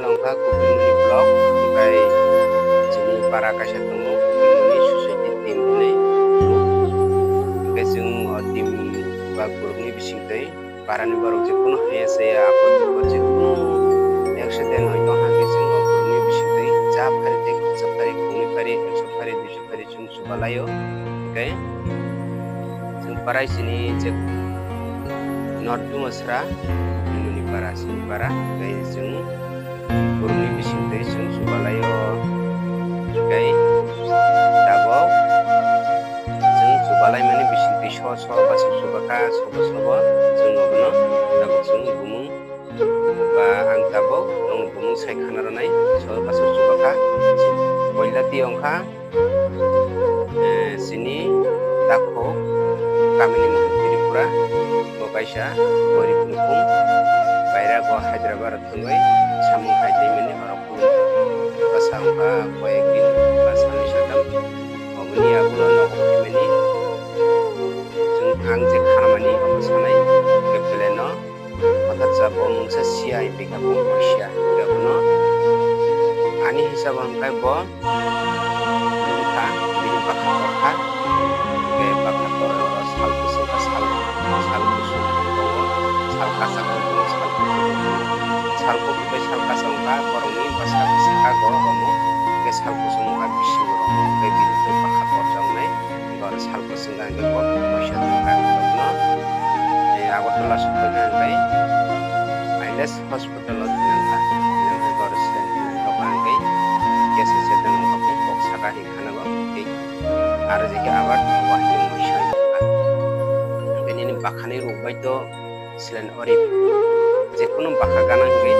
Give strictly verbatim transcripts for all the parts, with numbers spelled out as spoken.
Wngkha Kubilmuni block, hwnkhe chini para kaisa tongo, Kubilmuni society team hinwi. Hwnkhe chwng o team ba groupni bisingtwi parani borok jephuru haya chaya, apot bipot jephuru accident oi tongkha, hwnkhe chwng o groupni bisingtwi cha phari tei khoroksa phari, khoroknwi phari, ekso phari, duiso phari chwng chubalaio. Hwnkhe chwng parai chini je North Dumasra, Nini para, chini para, hwnkhe chwng borokni bisingtwi chwng chubalaio. Hwnkhe tabok chwng chubalaimani bisingtwi so so bwswk chubakha, sobo sobo chwng obono tabok chwng bumung ba ang tabok nwng bumung sai khana rwnai, so bwswk chubakha. Poila twi wngkha, eh, chini takhuk kamini Mohon Tripura, bo kaisa gorib nukhung, baira bo Hyderabad o thangwi samung khai tongmani oro khulum bwsa wngkha koyek din ba salni satham, oboni yagulo nogo phaimani chwng ang je khanamani obo sanai, hwnkhe belai no Hothatsa bo mungsa sia hai bikha bo mungsa sia. Hingkhe bono ani hisabo hwnkhai bo wngkha bini bwkha torkha. Hingkhe bwkha torkha oro sal kwchwng kha sal, sal kusung tongo, sal kwchak tongo, sal kusung tongo. Sal kuphur bai sal kwchak wngkha borokni bwsa bwsa kha go romo. Hingkhe sal kusung wngkha bisingo romo. Hingkhe bini bwkha torjaknai. Hingkhe oro sal kwchwng kha hingkhe bo waisa tongkha. Tongno, eh, Agartala sokphaikha hingkhe Ailes hospital o thinangkha. Thinangkha hingkhe oro se tongkha hingkhe case se tongkha bumung kok saka hingkha no hingkhe aro je khe abar waisa tongkha. Hingkhe nini bwkhani rok bai to Saline ori, jekono bwkha gana hingkhe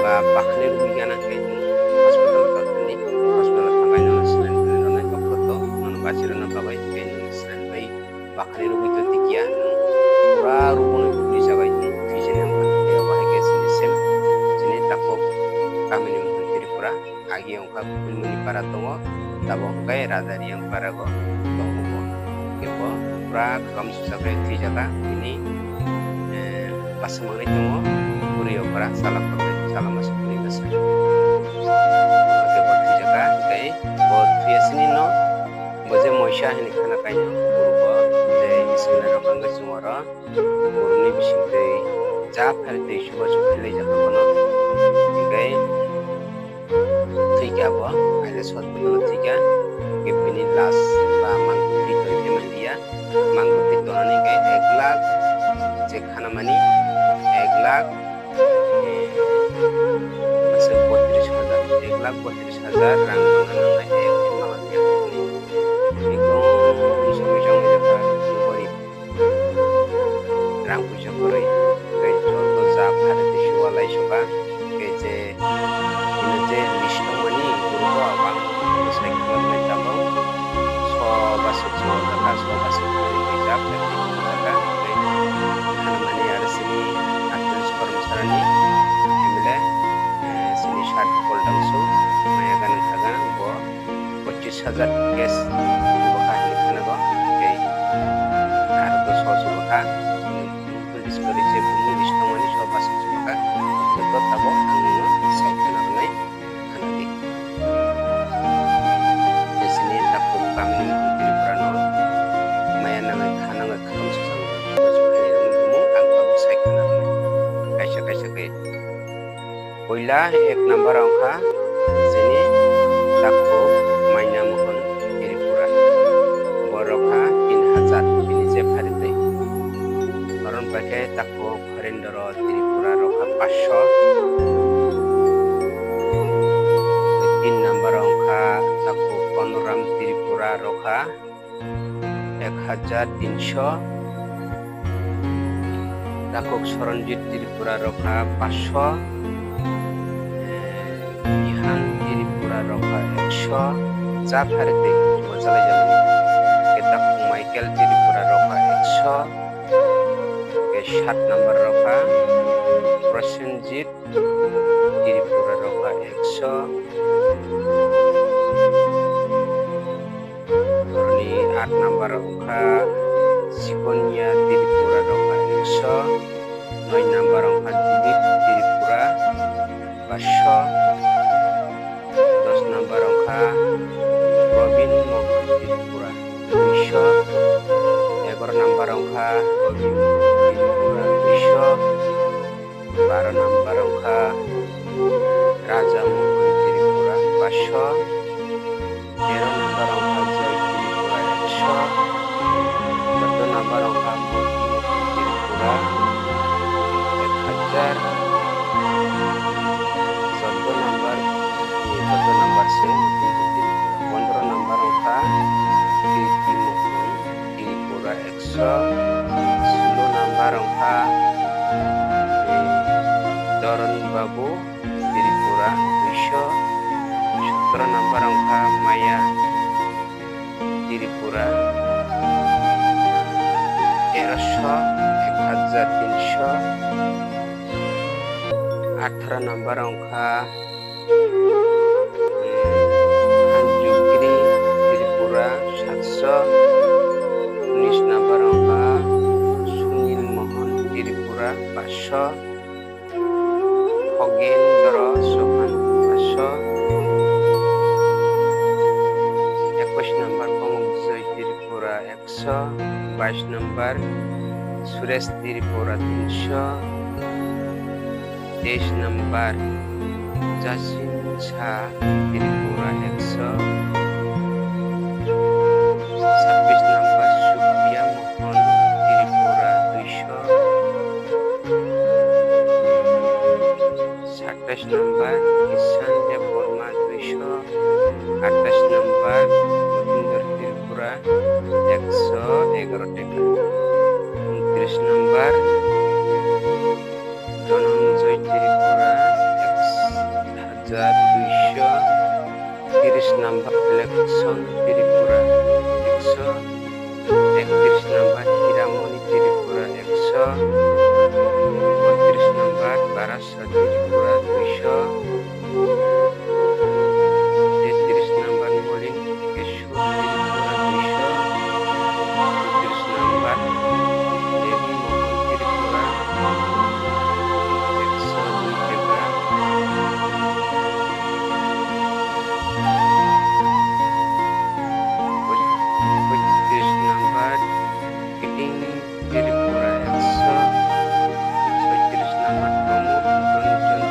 ba bwkhani rwgwi gana hingkhe hospital o thangdi, hospital o thangwi nono saline rwnai, doctor to nono bachirwna bagwi hingkhe nwng saline bai bwkhani rwgwi to tikya, pura rwgwi twi jabai twi jani wngkha. Tei obo hai khe chini sem, chini takhuk kamini Mohon Tripura. Agi wngkha Kubilmuni para tongo, tabok hwnkhe Raja Riyang para go tongo bo. Hwnkhe bo pura khakam sujakhe thwijaka bini, eh, bwsa manwi tongo, bwrwi o para chala khoroknwi, chala masa bwrwi bwsa. Hwnkhe bo thwijaka tei bo thwiya sini no bo je moisa hinwi khana kainwi bo je screen o nukha hwnkhe chwng oro borokni bisingtwi ja phari twi chubachu khlaijakha bono. Hwnkhe thwikha bo, Ailes hospital o thwikha. Hwnkhe bini last ba mangtwi twi tongwi manliya. Mangtwi twi tongnani hwnkhe ek lakh je khanamani ek lakh, eh, aswk botris hajar, ek lakh botris hajar rang mangna nangnai, ek din mangna nangnai. Ekdom bising bising wngwi jakha, gorib. Rang puisa kwrwi, tei joto ja phari twi suwa lai suka, tei je, bini je list tongmani, borok o ang bwsai khulumnai tabok, so ba suk suk kaka, so ba suk kwrwi twi ja phari twi khulumjaka, tei khanamani aro sini athleis Koromsarani M L A, eh, sini shirt koldangsu, maya ganang khaga, bo pochis hajar cash chubakha hinwi khwnago, tei aro to so chubakha, police kwrwi se bumung list tongmani so bwswk chubakha, joto tabok ang nwngno sai khwna rwnai khwna di. Je chini takhuk kamini Tripura no maya nangwi kha nangwi khakam swkang bumung ang tabok sai khwna rwnai kaisa kaisa khe. Puila ek number wngkha chini takhuk Maina Mohon Tripura. Bo rokha tin hajar bini je pharitwi. Oro paikhe takhuk Horendro Tripura rokha paanch sho. Tin number wngkha takhuk Panoram Tripura rokha ek hajar tin sho, takhuk Soronjit Tripura rokha paanch sho, eh, Bihan Tripura rokha ek sho, ja phari twi bo jalai jalai. Khe takhuk Michael Tripura rokha ek sho, khe sat number rokha Prosenjit Tripura rokha ek sho. Aroni aat number wngkha Sikonya Tripura rokha ek sho. Noi number wngkha Dilip Tripura ba Tripura, teroso, ek hajar tinso, atharo number wngkha, Hanjugri Tripura, satso, unis number wngkha, Sunil Mohan Tripura, paso, Khogendra Chauhan, paso, ekwis number Komok Joy Tripura, ekso, bais number Suresh Tripura, tinso, teis number Jasin Shah Tripura, ekso, sabis number Supriya Mohan Tripura, duiso, satais number Ishan Debbarma, duiso, atais number Motindra Tripura, ekso egaro taka, untris number Dhananjay Tripura, ek hajar duiso tiris number Election Tripura, ekso ektiris number Hiramoni Tripura, ekso untris number Barasa Tripura, duiso tetris number Molin Kishore Tripura, duiso untris number Devi Mohan Tripura, ekso dui taka, poitrish number Kiting Tripura, ekso soitrish number Pramod Ranjan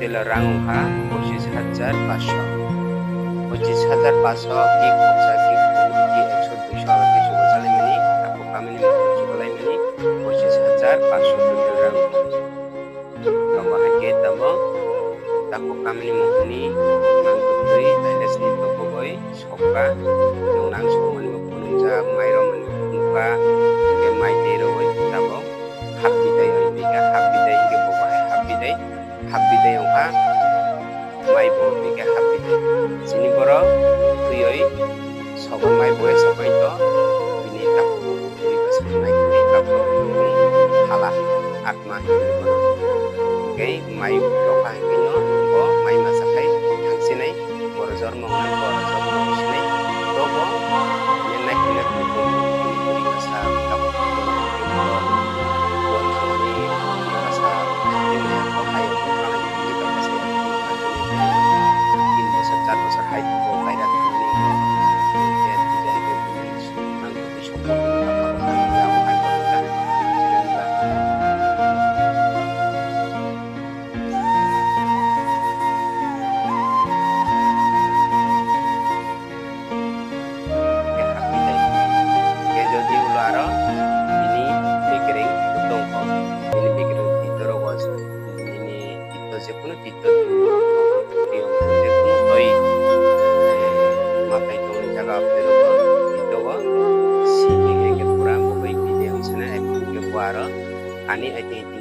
Tela rang wngkha pochis hajar paanso. Pochis hajar paanso ki khoksa ki khum ki ekso duiso abo khe chubajalai mani, takhuk kamini mung chubalai mani pochis hajar paanso total rang wngkha. Tongo hai khe tamo takhuk kamini mung hwnwi mang kwtwi tailesni tokogoi sokha, nungnang sokmani bo phunukjak, mai romani bo phunukha, hwnkhe mai tei rogoi tabok hap bidai oi bikha, hap bidai hwnkhe bo bahai hap bidai. Hap bidai wngkha mai bo hwnkhe hap bidai. Chini borok thwiwi sogo mai bo sogo to bini takhuk twi bwswk nai twi takhuk twi hala atma hinwi bono. Hwnkhe mai rokha hwnkhe no bo mai masa khai thangsinai. Boro jormo wngnai, boro jormo wngnai, tobo nai khe nai khe bini bwrwi bwsa tabuk bo thangmani bwsa tini hai o thangnai tini tabuk se tin bosor char bosor hai bo kaira thangmani je je hai khe bini ang twi sokma tini tabuk thangmani abo hai bo char bosor. Khe hapwi tei. Khe jodi ulo aro bini bekereng tongkho. Bini bekereng tito rogo bini tito jekunu tito tiyong jekunu toi, eh, matai tongni jaga tei rogo tito o simi hwnkhe pura bokoi bini wngsana hwnkhe bo aro ani aiteng